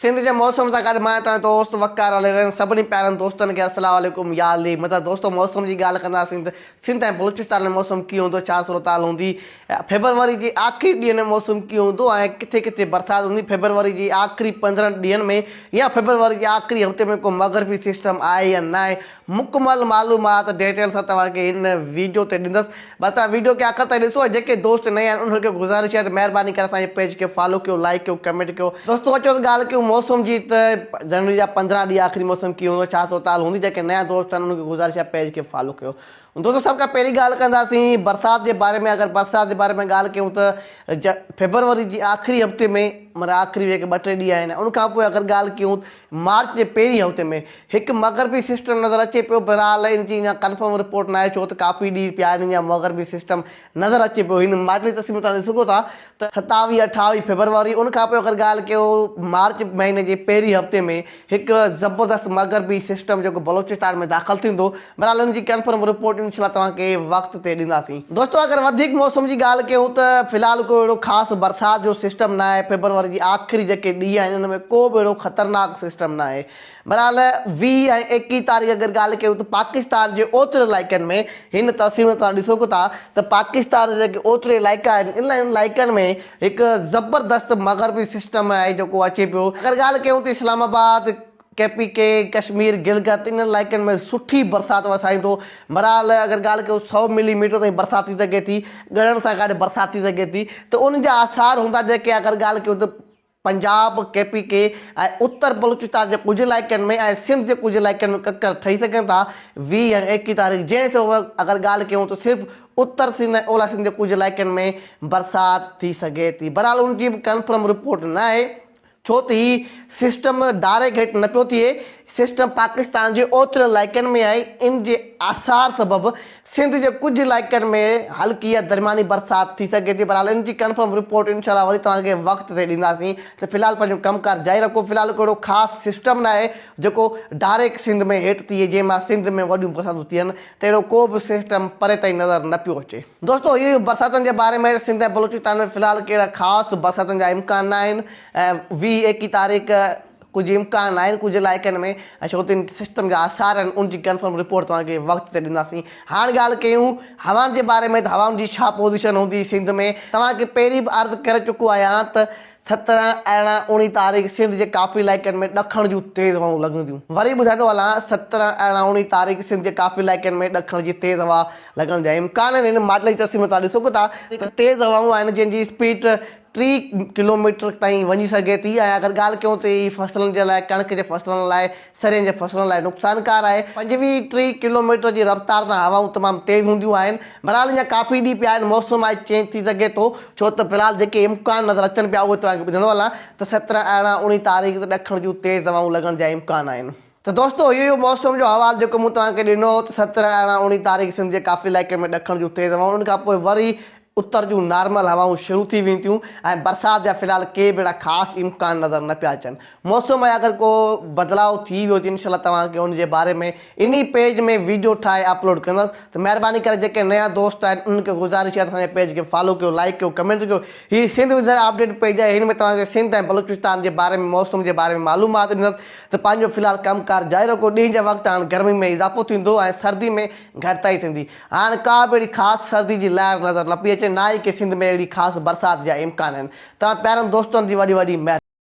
سنڌ جي موسم سان گڏ مان توهان جو دوست وقار علي رند سڀني پيارن دوستن کي السلام عليڪم يا علي مطلب دوستو موسم جي ڳالهه ڪنداسين ته سنڌ ۽ بلوچستان ۾ موسم ڪيئن هوندو ڇا صورتحال هوندي فيبروري جي آخري ڏينهن ۾ موسم ڪيئن هوندو ۽ ڪٿي ڪٿي برسات هوندي فيبروري جي آخري 15 ڏينهن ۾ يا فيبروري جي آخري هفتي ۾ ڪو مغربي سسٽم آهي يا ناهي مڪمل معلومات ڊيٽيل سان توهان کي هن ويڊيو تي ڏيندس بس توهان ويڊيو کي آخر تائين ڏسو ۽ جيڪي دوست نئين آهن انهن کي گذارش آهي ته مهرباني ڪري اسان جي پيج کي فالو ڪيو لائيڪ ڪيو ڪمينٽ ڪيو. دوستو اچو ته ڳالهه ڪيون موسم جي ته جنوري جا 15 ڏينهن آخري موسم ڪيئن هوندو ڇا صورتحال هوندي جيڪي نيا دوست آهن انهن کي گذارش آهي پيج کي فالو ڪيو. دوستو سڀ کان پهرين ڳالهه ڪنداسين برسات جي باري ۾ اگر برسات جي باري ۾ ڳالهه ڪيون ته فيبروري جي آخري هفتي ۾ معنيٰ آخري جيڪي ٻه ٽي ڏينهن آهن ان کان پوء اگر ڳالهه ڪيون مارچ جي پهرين هفتي ۾ هڪ مغربي سسٽم نظر اچي پيو، بهرحال ان جي اڃا ڪنفرم رپورٽ ناهي ڇو ته ڪافي ڏينهن پيا آهن اڃا مغربي سسٽم نظر اچي پيو هن ماڊل جي تصوير ۾ توهان ڏسي سگهو ٿا ته 27 28 فيبروري ان کان پوء اگر ڳالهه ڪيو مارچ مهيني جي پهرين هفتي ۾ هڪ زبردست مغربي سسٽم جيڪو بلوچستان ۾ داخل ٿيندو بهرحال ان جي ڪنفرم رپورٽ انشاء الله توهان کي وقت تي ڏينداسين. دوستو اگر وڌيڪ موسم جي ڳالهه ڪيون ته في الحال ڪو اهڙو خاص برسات جو سسٽم ناهي فيبروري جي آخري جيڪي ڏينهن آهن ان ۾ ڪو به اهڙو خطرناڪ سسٽم ناهي بهرحال 20 ۽ 21 تاريخ اگر ڳالهه ڪيون ته پاڪستان جي اوتري علائقن ۾ هن تصوير ۾ توهان ڏسو ٿا ته پاڪستان جا جيڪي اوتري علائقا آهن انهن علائقن ۾ هڪ زبردست مغربي سسٽم آهي جيڪو اچي پيو اگر ڳالهه ڪيون ته Islamabad, K P K, Kashmir, Gilgit انهن علائقن ۾ سٺي برسات وسائيندو. بهرحال اگر ڳالهه ڪيون سئو ملي ميٽر تائين برسات ٿي سگهي ٿي، ڳڙڻ سان گڏ برسات ٿي سگهي ٿي ته ان جا آثار هوندا جيڪي اگر ڳالهه ڪيون ته پنجاب، ڪي پي ڪي ۽ اتر بلوچستان جي ڪجهه علائقن ۾ ۽ سنڌ جي ڪجهه علائقن ۾ ڪڪر ٺهي سگهن ٿا 20 ۽ 21 تاريخ جنهن سبب اگر ڳالهه ڪيون ته صرف اتر سنڌ ۽ اولهه سنڌ جي ڪجهه علائقن ۾ برسات ٿي سگهي ٿي بهرحال ان جي به ڪنفرم رپورٽ ناهي. ڇو ته هي سسٽم ڊائريڪٽ هٽ نه پيو ٿئي، سسٽم پاڪستان جي اوترين علائقن ۾ آهي، ان جي آثار سبب سنڌ جي ڪجهه علائقن ۾ هلڪي يا درمياني برسات ٿي سگهي ٿي، بهرحال ان جي ڪنفرم رپورٽ انشاء الله وري توهان کي وقت تي ڏينداسين ته في الحال پنهنجو ڪم ڪار جاري رکو، في الحال ڪو اهڙو خاص سسٽم ناهي جيڪو ڊائريڪٽ سنڌ ۾ هيٺ ٿئي جنهن مان سنڌ ۾ وڏيون برساتون ٿين ته اهڙو ڪو به سسٽم پري تائين نظر نه پيو اچي. دوستو اهو هيو برساتن جي باري ۾ سنڌ ۽ بلوچستان ۾ في الحال ڪهڙا خاص برساتن جا امڪان نه آهن ۽ 20 21 تاريخ ڪجهه امڪان آهن ڪجهه علائقن ۾ ۽ ڇو ته ان سسٽم جا آثار آهن ان جي ڪنفرم رپورٽ توهان کي وقت تي ڏينداسين هاڻ ڳالهه ڪيون هوائن جي باري ۾ ته هوائن جي ڇا پوزيشن هوندي سنڌ ۾ توهان کي پهرين به عرض ڪري چڪو آهيان ته 17، 18، 19 تاريخ سنڌ جي ڪافي علائقن ۾ ڏکڻ جون تيز هوائون لڳنديون. وري ٻڌائي ٿو هلان 17، 18، 19 تاريخ سنڌ جي ڪافي علائقن ۾ ڏکڻ جي تيز هوا لڳڻ جا امڪان آهن. هن ماڊل جي تصوير ۾ توهان ڏسو ٿا ته تيز هوائون آهن جنهن جي اسپيڊ 30 ڪلوميٽر تائين وڃي سگهي ٿي ۽ اگر ڳالهه ڪيون ته هي فصلن جي لاء ڪڻڪ جي فصلن لاء سرين جي فصلن لاء نقصانڪار آهي. 25، 30 ڪلوميٽر جي رفتار سان هوائون تمام تيز هونديون آهن. بھرحال اڃا ڪافي ڏينهن پيا آهن موسم آهي چينج ٿي سگهي ٿو ڇو ته في الحال جيڪي امڪان نظر اچن پيا اهي توهان کي ٻڌندو هلان ته 17، 18، 19 تاريخ تي ڏکڻ جون تيز هوائون لڳڻ جا امڪان آهن. ته دوستو اهو هيو موسم جو حوال جيڪو مون توهان کي ڏنو هو ته 17، 18، 19 تاريخ سنڌ جي ڪافي علائقن ۾ ڏکڻ جون تيز هوائون ان کان پوء وري اتر جون نارمل هوائون شروع ٿي وينديون ۽ برسات جا في الحال ڪي به اهڙا خاص امڪان نظر نه پيا اچن. موسم ۾ اگر ڪو بدلاء ٿي ويو ته انشاء الله توهان کي ان جي باري ۾ انهي پيج ۾ ويڊيو ٺاهي اپلوڊ ڪندس ته مهرباني ڪري جيڪي نيا دوست آهن انهن کي گذارش آهي ته اسان جي پيج کي فالو ڪيو لائيڪ ڪيو ڪمينٽ ڪيو هي سنڌ ويدر اپڊيٽ پيج آهي هن ۾ توهان کي سنڌ ۽ بلوچستان جي باري ۾ موسم جي باري ۾ معلومات ڏيندس ته پنهنجو في الحال ڪم ڪار جاري رکو ڏينهن جي وقت هاڻ گرمي ۾ اضافو ٿيندو ۽ سردي ۾ گهٽتائي ٿيندي هاڻ ڪا به اهڙي خاص سردي جي لهر نظر نه پئي اچي نه ئي ڪي سنڌ ۾ اهڙي خاص برسات جا امڪان آهن. توهان پيارن دوستن جي وڏي وڏي مهرباني.